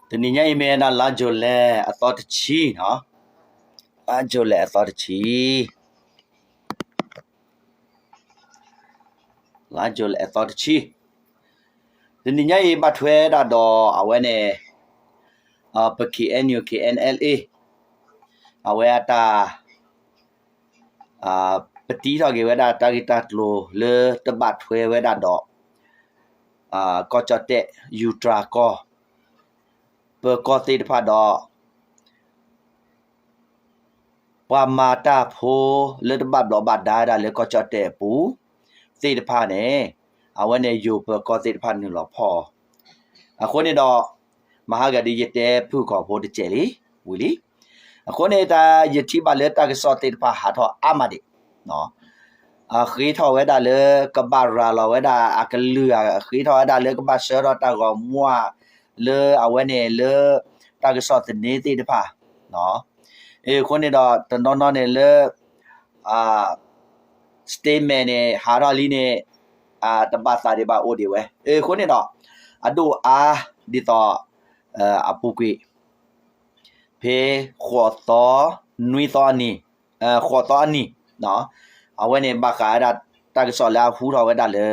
တနံၤညါအံၤမ့ၢ်ဝဲဒၣ်လါယူၤလံအသီတဆံ, လါယူၤလံအသီတဆံ, လါယူၤလံအသီတဆံ, တနံၤညါအံၤဘၣ်ထွဲဒၣ်ဒီးအဝဲန့ၣ် ပ K N U K N L A အဝဲအတၢ် ပတံထီၣ်က့ၤဝဲဒၣ်တၢ်ဂ့ၢ်တၢ်ကျိၤလၢတဘၣ်ထွဲဝဲဒၣ်ဒီး ကီၢ်ကၠီၣ်တဲၣ် ယူၤတြၤကီၢ် ပၢၤကီၢ်သ့ၣ်တဖၣ်ဒီး ပှၤမၤတၢ်ဖိလၢတဘၣ်ဘျီးဘၣ်ဒါဝဲဒၣ်လၢကီၢ်ကၠီၣ်တဲၣ်အပူၤ သ့ၣ်တဖၣ်န့ၣ် အဝဲန့ၣ်ယိၤပၢၤကီၢ်သ့ၣ်တဖၣ်နုာ်လီၤဖီၣ်အီၤ, အဃိန့ၣ်ဒီး မဟါဂၤဒီးယတဲဖုၣ်ကိာ်ဖိတစဲးလံ, ဝံၤလံ, အဃိန့ၣ်တၢ်ယထံၣ်ဘၣ်လၢ တၢ်ကစီၣ်သ့ၣ်တဖၣ်ဟးထီၣ်အါမးဒံး အဃ့ထီၣ်ဝဲဒၣ်လၢကဘၣ်ရၤလီၤဝဲဒၣ်အကလုၢ်, အဃ့ထီၣ်ဝဲဒၣ်လၢကဘၣ်ဆှၢထီၣ်တၢ်ဂီၤမူ လၢအဝဲန့ၣ်လၢ တၢ်ကစီၣ်သန့သ့ၣ်တဖၣ်, အဃိန့ၣ်ဒီးတနီၤနီၤန့ၣ်လၢ statement န့ၣ် ဟးထီၣ်လံန့ၣ် တဘၣ်သးဒံးဘၣ်အိၣ်ဒံးဝဲ, အဃိန့ၣ်ဒီး အဒိၣ်အါဒ်သိး အပူၤကွံာ် ဖဲဃိးသီ နွံသီအနံၤ, ဃိးသီအနံၤ, အဝဲန့ၣ်ဘၣ်ဃးဝဲဒၣ်တၢ်ကစီၣ်လၢအဟူထီၣ်ဝဲဒၣ်လၢ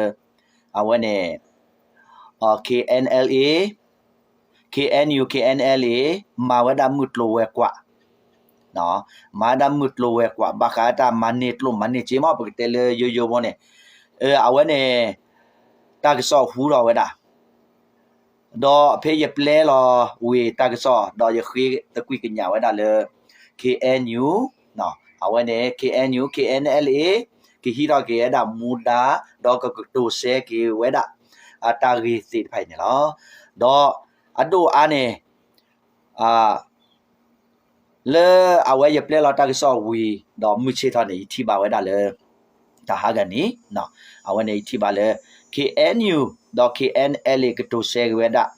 အဝဲန့ၣ် K N L A, K N U, K N L A မၤဝဲဒၣ်မုၢ်ကျိၤဝဲၤကွာ်, မၤဝဲဒၣ်မုၢ်ကျိၤဝဲၤကွာ် ဘၣ်ဃးတၢ်မၤန့ၢ်ကျိၣ်မၤန့ၢ်စ့မး ပကတဲလၢယိယိဖိန့ၣ်, အဝဲန့ၣ် တၢ်ကစီၣ်ဟူထီၣ်ဝဲဒၣ် ဒီးဖဲယပျဲလီၤဝံၤတၢ်ကစီၣ် ဒီးယဃ့သကွံာ်ကညးဝဲဒၣ်လၢ K N U, အဝဲန့ၣ် K N U, K N L A ကဟံးထီၣ်က့ၤဝဲဒၣ်မူဒါ ဒီးကကတိၤဆၢက့ၤဝဲဒၣ် အတၢ်ဂ့ၢ်သ့ၣ်တဖၣ်အံၤန့ၣ်လီၤ. ဒီးအဒိၣ်အါန့ၣ် လၢအဝဲယပျဲလီၤတၢ်ကစီၣ်ဝံၤ ဒီးမုၢ်ဆ့ၣ်ထီၣ်န့ၣ် ယထံၣ်ဘၣ်ဝဲဒၣ်လၢ တဟါဂၤန့ၣ် အဝဲန့ၣ်ယထံၣ်ဘၣ်လၢ K N U ဒီး K N L A ကတိၤဆၢက့ၤဝဲဒၣ်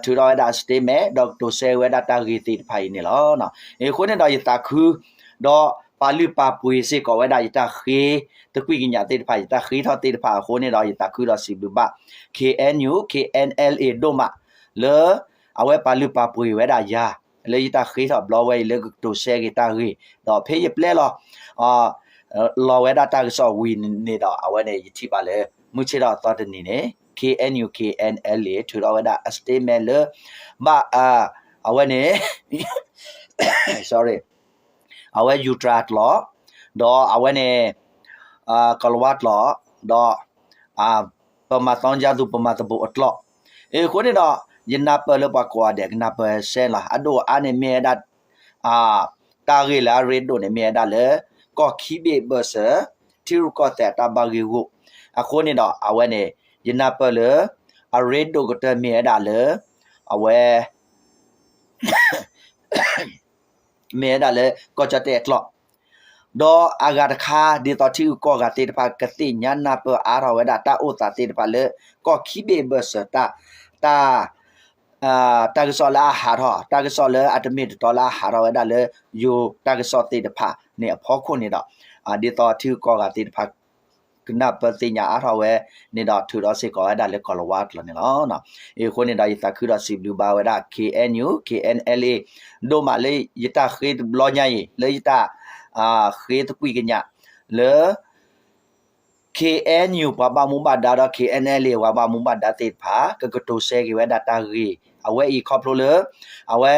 ထုးထီၣ်ဝဲဒၣ် statement ဒီးကတိၤဆၢက့ၤဝဲဒၣ်တၢ်ဂ့ၢ်သ့ၣ်တဖၣ်အံၤန့ၣ်လီၤ. အဃိန့ၣ်ဒီးယသးခု ဒီးပာ်လုၢ်ပာ်ပှ့ၤစ့ၢ်ကီးဝဲဒၣ်ယတၢ်ဃ့သကွံာ်ကညးသ့ၣ်တဖၣ် ယတၢ်ဃ့ထီၣ်သ့ၣ်တဖၣ်အဃိန့ၣ်ဒီး ယသးခုဒီးစံးဘျုးဘၣ် K N U, K N L A ဒိၣ်မး လၢအဝဲပာ်လုၢ်ပာ်ပှ့ၤဝဲဒၣ်ယၤ လၢယတၢ်ဃ့ထီၣ်ဘျီဝဲအံၤလၢကကတိၤဆၢက့ၤတၢ်ဂ့ၢ် ဒီးဖဲယပျဲလီၤ လီၤဝဲဒၣ်တၢ်ကစီၣ်ဝံၤန့ၣ်ဒီး အဝဲန့ၣ်ယထံၣ်ဘၣ်လၢ မုၢ်ဆ့ၣ်ထီၣ်အသီတနံၤန့ၣ် K N U, K N L A ထုးထီၣ်ဝဲဒၣ်အ statement လၢ ဘၣ် အဝဲန့ၣ် sorry အဝဲယူၤတြၤကျိာ် ဒီးအဝဲန့ၣ် ကီၤလၤဝါကျိာ် ဒီး ပမၤသီကၠါသူ ပမၤသဘိးအကျိာ် အဃိန့ၣ်ဒီး ယနၢ်ပၢၢ်လၢပှၤကိးဂၤဒဲးကနၢ်ပၢၢ်စဲလီၤ အဒိၣ်အါန့ၣ်မ့ၢ်ဝဲဒၣ် တၢ်ဂ့ၢ်လၢအရ့ဒိၣ်န့ၣ် မ့ၢ်ဝဲဒၣ်လၢ ကီၢ်ခံဘ့ၣ်ဘၢၣ်စၢၤ ထံရူၢ်ကီၢ်သဲးတၢ်ဘၣ်ဂ့ၢ်ဂီၢ် အဃိန့ၣ်ဒီး အဝဲန့ၣ် ယနၢ်ပၢၢ်လၢ အရ့ဒိၣ်ကတၢၢ်မ့ၢ်ဝဲဒၣ်လၢ အဝဲ မ့ၢ်ဝဲဒၣ်လၢကီၢ်ကၠီၣ်တဲၣ်အကျိာ် ဒီးအဂၤတခါ ဒ်သိးထံဂုၤကီၢ်ဂၤသ့ၣ်တဖၣ် ကသ့ၣ်ညါနၢ်ပၢၢ်အါထီၣ်ဝဲဒၣ်တၢ်အိၣ်သးသ့ၣ်တဖၣ်လၢ ကီၢ်ခံဘ့ၣ်ဘၢၣ်စၢၤတၢ် တၢ် တၢ်ကစီၣ်လၢအဟးထီၣ် တၢ်ကစီၣ်လၢအတမ့ၢ်တတီလၢအဟးထီၣ်ဝဲဒၣ်လၢ ယိၤတၢ်ကစီၣ်သ့ၣ်တဖၣ်န့ၣ်အဖီခိၣ်န့ၣ်ဒီး ဒ်သိးထံဂုၤကီၢ်ဂၤသ့ၣ်တဖၣ် ကနၢ်ပၢၢ်သ့ၣ်ညါအါထီၣ်ဝဲန့ၣ်ဒီး ထုးထီၣ်စ့ၢ်ကီးဝဲဒၣ်လၢကီၤလၤဝါကျိာ်န့ၣ်လီၤ. အဃိန့ၣ်ဒီး ယသးခုဒီးစံးဘျုးဘၣ်ဝဲဒၣ် K N U, K N L A ဒိၣ်မးလၢယတၢ်ဃ့တဘျီညါအံၤ လၢယတၢ် ဃ့သကွံာ်ကညး လၢ K N U ပှၤဘၣ်မူဘၣ်ဒါဒီး K N L A ပှၤဘၣ်မူဘၣ်ဒါသ့ၣ်တဖၣ် ကကတိၤဆၢက့ၤဝဲဒၣ်တၢ်ဂ့ၢ် အဝဲအံၤခီဖျိလၢ အဝဲ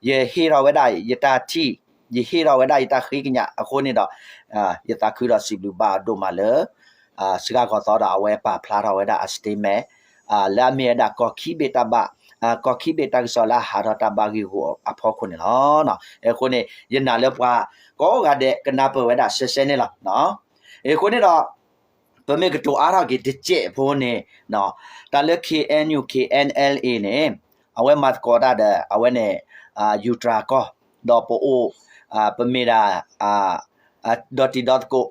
ယဟ့ၣ်ထီၣ်ဝဲဒၣ်ယတၢ်ထံၣ် ယဟ့ၣ်ထီၣ်ဝဲဒၣ်ယတၢ်ဃ့ကညးအဃိန့ၣ်ဒီး ယသးခုဒီးစံးဘျုးဘၣ်အဒိၣ်မးလၢ စှၤကီၢ်သီဒီးအဝဲပာ်ဖျါထီၣ်ဝဲဒၣ်အ statement လၢအမ့ၢ်ဝဲဒၣ်ကီၢ်ခံဘ့ၣ်တၢ်ဘၣ် ကီၢ်ခံဘ့ၣ်တၢ်ကစီၣ်လၢအဟးထီၣ်တၢ်ဘၣ်ဂ့ၢ်ဂီၢ်အဖီခိၣ်န့ၣ်လီၤ. အဃိန့ၣ် ယနာ်လၢပှၤကိးဂၤဒဲးကနၢ်ပၢၢ်ဝဲဒၣ်စဲစဲန့ၣ်လီၤ. အဃိန့ၣ်ဒီး ပမ့ၢ်ကတိၤအါထီၣ်က့ၤတစဲးဖိန့ၣ် တၢ်လၢ K N U, K N L A န့ၣ် အဝဲမၤသကိးတၢ်ဒီး အဝဲန့ၣ် ယူၤတြၤကီၢ် ဒီးပအိၣ် ပမ့ၢ်ဒၣ် ဒီတံၤဒီသကိး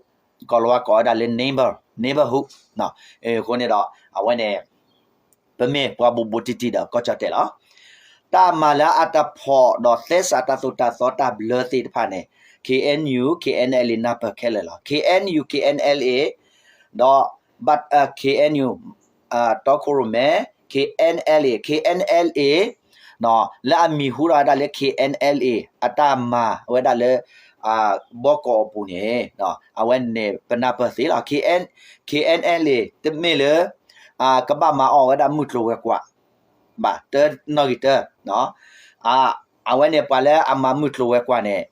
ကီၤလၤဝါကိးဝဲဒၣ်လၢ neighbor, neighborhood အဃိန့ၣ်ဒီး အဝဲန့ၣ် ပမ့ၢ်ပှၤဘူးဘူးတံၢ်တံၢ်ဒီးကီၢ်ကၠီၣ်တဲၣ်လီၤ. တၢ်မၤလၢအတၢ်ဖီၣ်ဒီးသဲစးတၢ်သိၣ်တၢ်သီတၢ်ဘျၢသ့ၣ်တဖၣ်န့ၣ် K N U, K N L A နၢ်ပၢၢ်ခဲလၢာ်လီၤ. K N U, K N L A ဒီး ဘၣ် K N U တီခိၣ်ရိၣ်မဲ K N L A, K N L A လၢအမံၤဟူထီၣ်ဝဲဒၣ်လၢ K N L A အတၢ်မၤဝဲဒၣ်လၢ ဘီကီာ်အပူၤန့ၣ် အဝဲန့ၣ် ပနၢ်ပၢၢ်သ့လီၤ. K N, K N L A တမ့ၢ်လၢ ကဘၣ်မၤအီၣ်ဝဲဒၣ်မုၢ်ကျိၤဝဲၤကွာ် ဘၣ်တနီၣ်ဂံၢ်တၢ, အဝဲန့ၣ်ပှၤလၢအမၤမုၢ်ကျိၤဝဲၤကွာ်န့ၣ်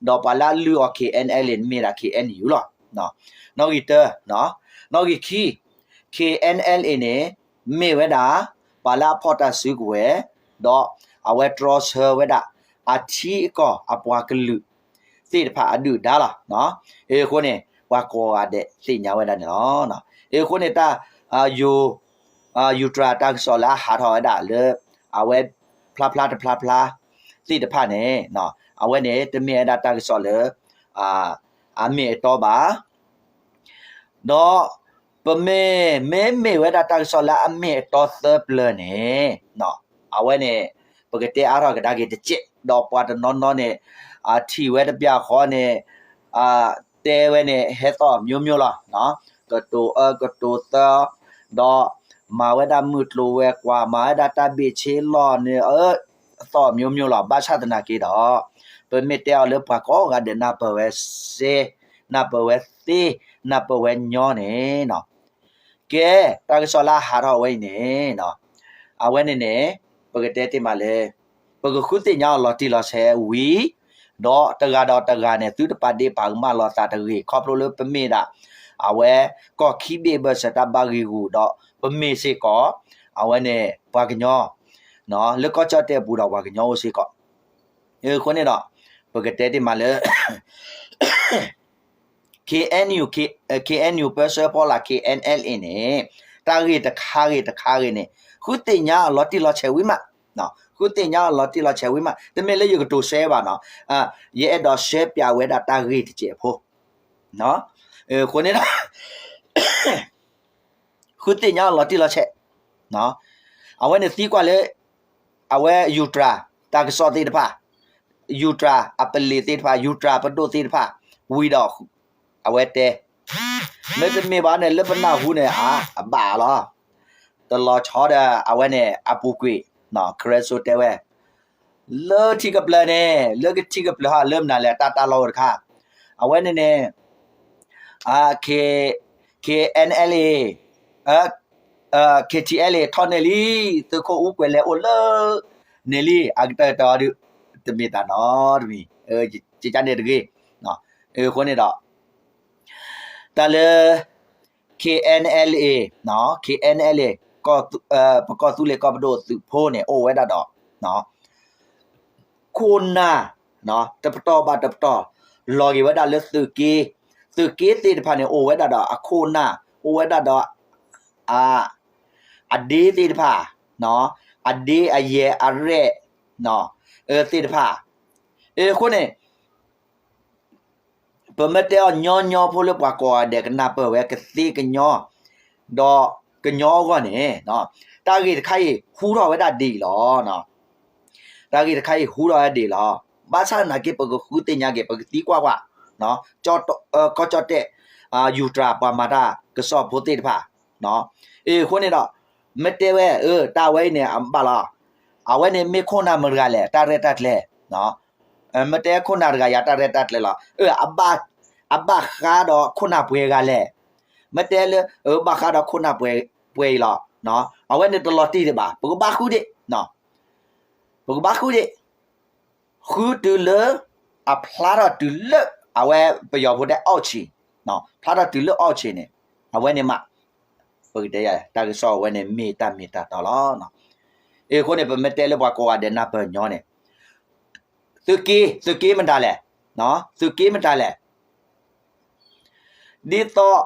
ဒီးပှၤလၢအလုၢ်အီၣ် K N L A န့ၣ်မ့ၢ်ဒၣ် K N U လီၤ. နီၣ်ဂံၢ်တၢ, နီၣ်ဂံၢ်ခံ, K N L A န့ၣ် မ့ၢ်ဝဲဒၣ် ပှၤလၢအဖီၣ်တၢ်စုကဝဲၤ ဒီးအဝဲတြီဆၢဝဲဒၣ် အထံအကီၢ်အပှၤကလုာ် သ့ၣ်တဖၣ်အဒုၣ်အဒါလီၤ. အဃိန့ၣ် ပှၤကိးဂၤဒဲးသ့ၣ်ညါဝဲဒၣ်န့ၣ်လီၤ. အဃိန့ၣ်တၢ် ယူၤတြၤတၢ်ကစီၣ်လၢအဟးထီၣ်ဝဲဒၣ်လၢ အဝဲဖျါဖျါတဖျါဖျါ သ့ၣ်တဖၣ်န့ၣ် အဝဲန့ၣ်တမ့ၢ်ဝဲဒၣ်တၢ်ကစီၣ်လၢ အမ့ၢ်အတီဘၣ်. ဒီးပမ့ၢ် မ့မ့ၢ်ဝဲဒၣ်တၢ်ကစီၣ်လၢအမ့ၢ်အတီသၢပျၢၤန့ၣ် အဝဲန့ၣ် ပကတဲအါထီၣ်ကဒါက့ၤတကဲး ဒီးပှၤတနီၤနီၤန့ၣ် ထံၣ်ဝဲတဘျီဃီန့ၣ် တဲဝဲန့ၣ် ဟဲသီၣ်မျိုးမျိုးလီၤ. ကတိၤအၢကတိၤသၢ ဒီးမၤဝဲဒၣ်မုၢ်ကျိၤဝဲၤကွာ် မၤဝဲဒၣ်တၢ်ဘ့ၣ်ဆ့လီၢ်န့ၣ် သီၣ်မျိုးမျိုးလီၤ. ဘၣ်ဆၣ်သနာ်က့ဒီး ပမ့ၢ်တဲအီၤလၢပှၤကိးဂၤဒဲးနၢ်ပၢၢ်ဝဲစ့, နၢ်ပၢၢ်ဝဲသ့, နၢ်ပၢၢ်ဝဲညီန့ၣ် ကဲ တၢ်ကစီၣ်လၢအဟးထီၣ်ဝဲအံၤန့ၣ် အဝဲန့ၣ်န့ၣ် ပကတဲတ့ၢ်မးလၢ ပကဃုသ့ၣ်ညါအီၤလီၤတံၢ်လီၤဆဲးဝံၤ ဒီးတဂၤဒီးတဂၤန့ၣ် သုတပာ်ဒ့ၣ်ပာ်ကမၣ်လိာ်သးတဂ့ၤ ခီဖျိလၢပမ့ၢ်ဒၣ် အဝဲ ကီၢ်ခံဘ့ၣ်ဘၢၣ်စၢၤတၢ်ဘၣ်ဂံာ်ဂူာ်ဒီး ပမ့ၢ်စ့ၢ်ကီး အဝဲန့ၣ် ပှၤကညီ လၢကီၢ်ကၠီၣ်တဲၣ်အပူၤဒီးပှၤကညီအိၣ်စ့ၢ်ကီး. အဃိန့ၣ်ဒီး ပကတဲတ့ၢ်မးလၢ K N U, K, K N U ပၢဆှၢဖီလာ် K N L A န့ၣ် တၢ်ဂ့ၢ်တခါဂ့ၤတခါဂ့ၤန့ၣ် ဃုသ့ၣ်ညါအီၤလီၤတံၢ်လီၤဆဲးဝံၤမး, ဃုသ့ၣ်ညါအီၤလီၤတံၢ်လီၤဆဲးဝံၤမး, တမ့ၢ်လၢယကတိၤရှဲဘၣ်နီၤ, ယအဲၣ်ဒိးရှဲပၠးဝဲဒၣ်တၢ်ဂ့ၢ်တစဲးဖိ, အဃိန့ၣ်ဒီး ဃုသ့ၣ်ညါအီၤလီၤတံၢ်လီၤဆဲး, အဝဲန့ၣ်သံကွၢ်လၢ အဝဲယူၤတြၤ တၢ်ကစီၣ်သ့ၣ်တဖၣ်, ယူၤတြၤအပလံးသ့ၣ်တဖၣ်, ယူၤတြၤပဒိၣ်သ့ၣ်တဖၣ်, ဝံၤဒီး အဝဲတဲ, မ့တမ့ၢ်ဘၣ်န့ၣ် လၢပနၢ်ဟူန့ၣ် အဘၣ်လီၤ, တလီၤဆီဒီးအဝဲန့ၣ် အပူၤကွံာ်, ခရၢစိတဲဝဲ လၢထံကပျၢၤန့ၣ် လၢကထံကပျၢၤဟီ လၢမနုၤလဲၣ် တၢ်တၢ်လီၢ်အိၣ်တခါ, အဝဲန့ၣ်န့ၣ် K, K N L A, K T L A ထီၣ်န့ၢ်လံ, သုးခိၣ်အူကွဲၤလဲၤအိၣ်လၢ န့ၣ်လံ, အကတၢၢ်ကတၢၢ်အီၤဒုး တမ့ၢ်တၢ်နီတမံၤ, ကကန့ၣ်တဂ့ၤ, အဃိန့ၣ်ဒီး တၢ်လၢ K N L A, K N L A ပကီၢ်သူလ့ၤကီၢ်ပဒိၣ်သုးဖိန့ၣ် အိၣ်ဝဲဒၣ်ဒီး ခိၣ်နၢ် တပတီၢ်ဘၣ်တပတီၢ် လီၤက့ၤဝဲဒၣ်လၢသုးက့, သုးက့သ့ၣ်တဖၣ်န့ၣ် အိၣ်ဝဲဒၣ်ဒီးအခိၣ်နၢ်, အိၣ်ဝဲဒၣ်ဒီး အဒ့သ့ၣ်တဖၣ်, အဒ့အယဲၢ်အရဲၣ် သ့ၣ်တဖၣ်, အဃိန့ၣ် ပမ့ၢ်တဲအီၤညီညီဖိလၢပှၤကိးဂၤဒဲးကနၢ်ပၢၢ်ဝဲကသ့ကညီ, ဒီးကညီအဂီၢ်န့ၣ် တၢ်ဂ့ၢ်တခါအံၤဟူထီၣ်ဝဲဒၣ်ဒ်အံၤလီၤ. တၢ်ဂ့ၢ်တခါအံၤဟူထီၣ်ဝဲဒ်အံၤလီၤ. ဘၣ်ဆၣ်သနာ်က့ ပကဃုသ့ၣ်ညါက့ၤ ပကသံကွၢ်ကွၢ် ကီၢ်ကၠီၣ်တဲၣ် ယူၤတြၤပှၤမၤတၢ်ကစီၣ်ဖိသ့ၣ်တဖၣ်, အဃိန့ၣ်ဒီး မ့ၢ်တဲဝဲ တၢ်ဝဲအံၤန့ၣ် အဘၣ်လီၤ. အဝဲန့ၣ်မ့ၢ်ခိၣ်နၢ်မတၤတဂၤလဲၣ် တၢ်ရဲၣ်တၢ်ကျဲၤ မ့ၢ်တဲခိၣ်နၢ်တဂၤယၤတၢ်ရဲၣ်တၢ်ကျဲၤလီၤ. အဘၣ်ဃးဒီးခိၣ်နၢ်ပှဲၤဂၤလဲၣ်. မ့ၢ်တဲလၢ ဘၣ်ဃးဒီးခိၣ်နၢ်ပှဲၤအံၤလီၤ. အဝဲန့ၣ်တလီၤတံၢ်ဒံးဘၣ် ပကဘၣ်ဃုဒံး, ပကဘၣ်ဃုဒံး, ဃုတုၤလၢ အဖျါထီၣ်တုၤလၢ အဝဲပယီၤဖိတဲ အောက်ခြေ, ဖျါထီၣ်တုၤလၢ အောက်ခြေ န့ၣ် အဝဲန့ၣ်မး ပကတဲယၤ တၢ်ကစီၣ်အဝဲန့ၣ်မ့ၢ်တၢ်မ့ၢ်တၢ်တီလီၤ. အဃိန့ၣ် ပမ့ၢ်တဲလၢပှၤကိးဂၤဒဲးနၢ်ပၢၢ်ညီန့ၣ် သုးက့ သုးက့မတၤလဲၣ်, သုးက့မတၤလဲၣ်. ဒ်သိး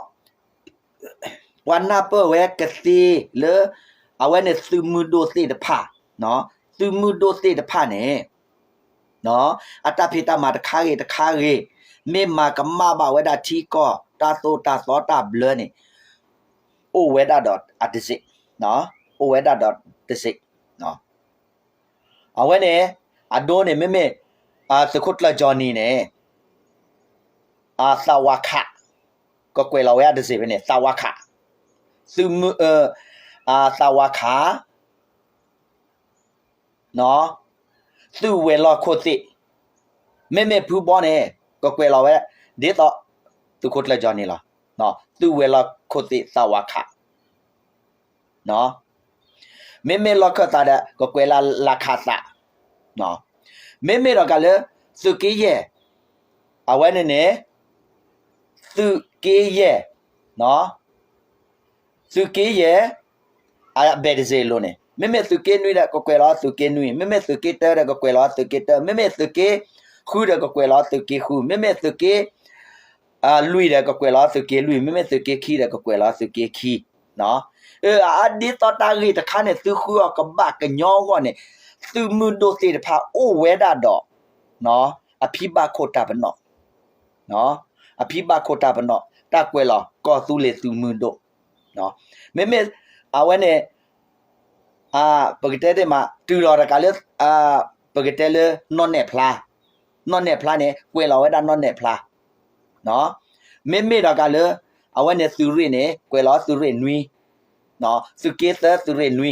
ပှၤနၢ်ပၢၢ်ဝဲကသ့လၢ အဝဲန့ၣ်သုးမုၢ်ဒိၣ်သ့ၣ်တဖၣ်, သုးမုၢ်ဒိၣ်သ့ၣ်တဖၣ်န့ၣ် အတၢ်ဖံးတၢ်မၤတခါဂ့ၤတခါဂ့ၤ, မ့ၢ်မၤကမၣ်ဘၣ်ဝဲဒၣ်ထံကီၢ် တၢ်သိၣ်တၢ်သီတၢ်ဘျၢန့ၣ် အိၣ်ဝဲဒၣ်ဒီးအတစ့ၣ်, အိၣ်ဝဲဒၣ်ဒီးတစ့ၣ်. အဝဲန့ၣ် အဒိန့ၣ် မ့မ့ၢ် သုးခိၣ်ကျၢၢ်ကၠီၣ်နံၤန့ၣ် သးဝါခး ကကွဲးလီၤဝဲဒၣ်တစ့ၣ်ဖဲန့ၣ် သးဝါခး, သုးမုၢ် သးဝါခး သုးဝဲၤလီၢ်ခိၣ်သ့ၣ်, မ့မ့ၢ်ဖုဘီန့ၣ် ကကွဲးလီၤဝဲ ဒ်သိး သုးခိၣ်ကျၢၢ်ကၠီန့ၣ်လီၤ. သုးဝဲၤလီၢ်ခိၣ်သ့ၣ်သးဝးခး မ့မ့ၢ်လီၢ်ခၢၣ်သးဒီး ကကွဲးလီၤလးခးသး, မ့မ့ၢ်ဒီးကးလၢ သုးက့ယဲၢ်, အဝဲန့ၣ်န့ၣ် သုးက့ယဲၢ်, သုးက့ယဲၢ် အဘဲၣ်တစ့ၢ်အလိၤန့ၣ် မ့မ့ၢ်သုးက့နွံဒီး ကကွဲးလီၤသုးက့နွံ, မ့မ့ၢ်သုးက့တၢဒီး ကကွဲးလီၤသုးက့တၢ, မ့မ့ၢ်သုးက့ဃုဒီး ကကွဲးလီၤသုးက့ဃု, မ့မ့ၢ်သုးက့ လွံၢ်ဒီး ကကွဲးလီၤသုးက့လွံၢ်, မ့မ့ၢ်သုးက့ခံဒီး ကကွဲးလီၤသုးက့ခံ. အဒ်သိးတၢ်ဂ့ၢ်တခါန့ၣ် သုဃုအီၤကဘၣ်ကညီအဂီၢ်န့ၣ် သုးမုၢ်ဒိၣ်သ့ၣ်တဖၣ်အိၣ်ဝဲဒၣ်ဒီး အဖံဘၣ်ခိၣ်တၢ်ပနီၣ်, အဖံဘၣ်ခိၣ်တၢ်ပနီၣ် တၢ်ကွဲးလီၤကီၢ်သူလ့ၤသုးမုၢ်ဒိၣ်, မ့မ့ၢ် အဝဲန့ၣ် ပကတဲသ့မး တုၤလီၤတကးလၢ ပကတဲလၢ နီၢ်နဲၣ်ဖျါ, နီၢ်နဲၣ်ဖျါန့ၣ် ကွဲးလီၤဝဲဒၣ်နီၢ်နဲၣ်ဖျါ, မ့မ့ၢ်ဒီးကးလၢ အဝဲန့ၣ်သုးရ့ၣ်န့ၣ် ကွဲးလီၤသုးရ့ၣ်နွံ, သုးက့သၢသုးရ့ၣ်နွံ,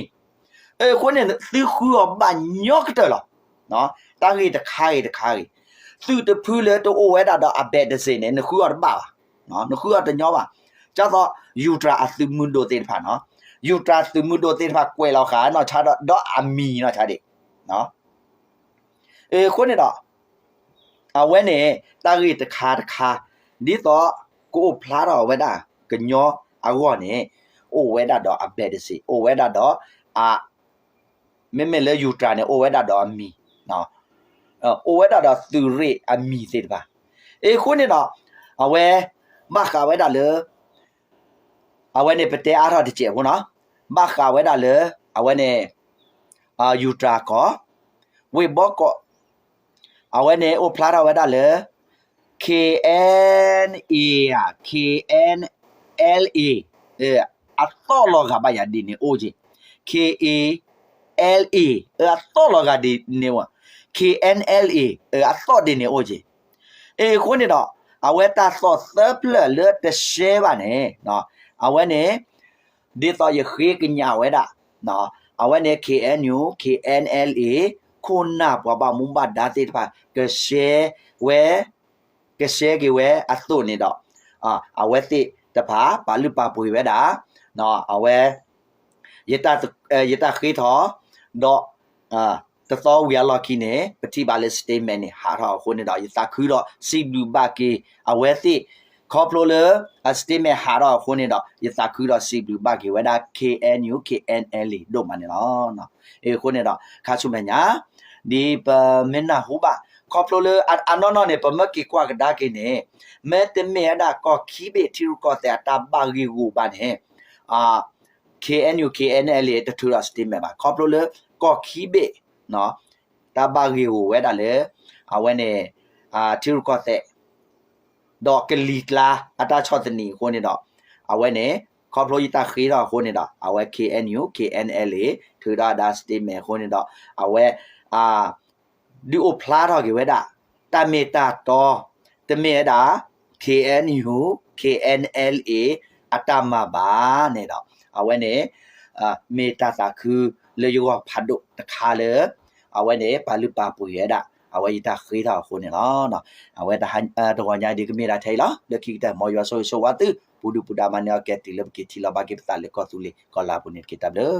အဃိန့ၣ် သုဃုအီၤဘၣ်ညီကတၢၢ်လီၤ. တၢ်ဂ့ၢ်တခါဂ့ၤတခါဂ့ၤ, သုးတဖုလၢတအိၣ်ဝဲဒၣ်ဒီးအဘဲၣ်တစ့ၢ်န့ၣ် နဃုအီၤတဘၣ်ဘၣ်, နဃုအီၤတညီဘၣ်. ဒ်သိး ယူၤတြၤအသုးမုၢ်ဒိၣ်သ့ၣ်တဖၣ်နီၤ, ယူၤတြၤသုးမုၢ်ဒိၣ်သ့ၣ်တဖၣ်ကွဲးလီၤဃာ်နီၢ်ဆါဒီး ဒီးအမံၤနီၢ်ဆါဒံး အဃိန့ၣ်ဒီး အဝဲန့ၣ် တၢ်ဂ့ၢ်တခါတခါ ဒ်သိး ကအိၣ်ဖျါထီၣ်ဝဲဒၣ် ကညီအဂီၢ်န့ၣ် အိၣ်ဝဲဒၣ်ဒီးအဘဲၣ်တစ့ၢ်, အိၣ်ဝဲဒၣ်ဒီး အ မ့မ့ၢ်လၢယူၤတြၤန့ၣ် အိၣ်ဝဲဒၣ်ဒီးအမံၤ, အိၣ်ဝဲဒၣ်ဒီးသုးရ့ၣ်အမံၤသ့ၣ်တဖၣ်. အဃိန့ၣ်ဒီး အဝဲ ဘၣ်ဃးဝဲဒၣ်လၢ အဝဲန့ၣ်ပတဲအါထီၣ်တစဲးဖိနီၤ, ဘၣ်ဃးဝဲဒၣ်လၢ အဝဲန့ၣ် ယူၤတြၤကီၢ်, ဝ့ၢ်ဘီကီၢ်, အဝဲန့ၣ်အိၣ်ဖျါထီၣ်ဝဲဒၣ်လၢ KNA ဧါ, KNLA အသီၣ်လီၤဂာ်ဘၣ်ယၤဒ်န့ၣ်အိၣ်က့ၤ, KNLA အသီၣ်လီၤဂာ်ဒ်န့ၣ်အိၣ်, KNLA အသီၣ်ဒ်န့ၣ်အိၣ်က့ၤ. အဃိန့ၣ်ဒီး အဝဲတၢ်သီၣ်သၢဖျၢၣ်လၢတရှဲဘၣ်န့ၣ် အဝဲန့ၣ် ဒ်သိးယဃ့ကညးဝဲဒၣ် အဝဲန့ၣ် KNU KNLA ခိၣ်နၢ်ပှၤဘၣ်မူဘၣ်ဒါသ့ၣ်တဖၣ် ကရှဲဝဲ ကရှဲက့ၤဝဲအသိးန့ၣ်ဒီး အဝဲသ့ၣ်တဖၣ် ပာ်လုၢ်ပာ်ပှ့ၤဝဲဒၣ် အဝဲ ယတၢ်ဃ့ထီၣ် ဒီး တသီဝံၤအလီၢ်ခံန့ၣ် ပထံၣ်ဘၣ်လၢ statement န့ၣ် ဟးထီၣ်အဃိန့ၣ်ဒီး ယသးခုဒီးစံးဘျုးဘၣ်က့ၤအဝဲသ့ၣ် ခီဖျိလၢ အ statement ဟးထီၣ်အဃိန့ၣ်ဒီး ယသးခုဒီးစံးဘျုးဘၣ်က့ၤဝဲဒၣ် KNU KNLA ဒိၣ်မးန့ၣ်လီၤ. အဃိန့ၣ်ဒီး ခါဆူမဲာ်ညါ ဒ်ပမ့ၢ်နၢ်ဟူဘၣ် ခီဖျိလၢအနီၢ်နီၢ်န့ၣ် ပမ့ၢ်က့ၤကွၢ်ကဒါက့ၤန့ၣ် မ့တမ့ၢ်ဝဲဒၣ်ကီၢ်ခံဘ့ၣ်ထံရူၢ်ကီၢ်သဲးအတၢ်ဘၣ်ဂ့ၢ်ဂီၢ်ဘၣ်န့ၣ် KNU KNLA တထုးဒီး statement ဘၣ် ခီဖျိလၢကီၢ်ခံဘ့ၣ် တၢ်ဘၣ်ဂ့ၢ်ဂီၢ်ဝဲဒၣ်လၢ အဝဲန့ၣ် ထံရူၢ်ကီၢ်သဲး ဒီးကလံၤကျါအတၢ်ဆီၣ်သနံးအဃိန့ၣ်ဒီး အဝဲန့ၣ် ခီဖျိယတၢ်ဃ့ထီၣ်အဃိန့ၣ်ဒီး အဝဲ KNU KNLA ထုးဒီးအဒၣ် statement အဃိန့ၣ်ဒီး အဝဲ ဒုးအိၣ်ဖျါထီၣ်က့ၤဝဲဒၣ် တၢ်မ့ၢ်တၢ်တီ တမ့ၢ်ဝဲဒၣ် KNU KNLA အတၢ်မၤဘၣ်န့ၣ်ဒီး အဝဲန့ၣ် မ့ၢ်တၢ်သးခုလၢယဂီၢ်ဖးဒိၣ်တခါလၢ အဝဲန့ၣ် ပာ်လုၢ်ပာ်ပှ့ၤဝဲဒၣ် အဝဲယတၢ်ဃ့ထီၣ်အဃိန့ၣ်လီၤ. အဝဲတဂီၤညါဒ်ကမ့ၢ်ဒၣ်ထဲအံၤလီၤ. လၢခံကတၢၢ် မ်ယွၤဆိၣ်ဂ့ၤဆိၣ်ဝါသု ပူၤဒုၣ်ပူၤဒါမၤန့ၢ်အီၣ်ကဲတံၤလၢပက့ၤထံၣ်လိာ်ဘၣ်က့ၤပသးလၢကီၢ်သူလ့ၤကီၢ်လၤပူၤန့ၣ်တက့ၢ်. တၢ်ဘျုး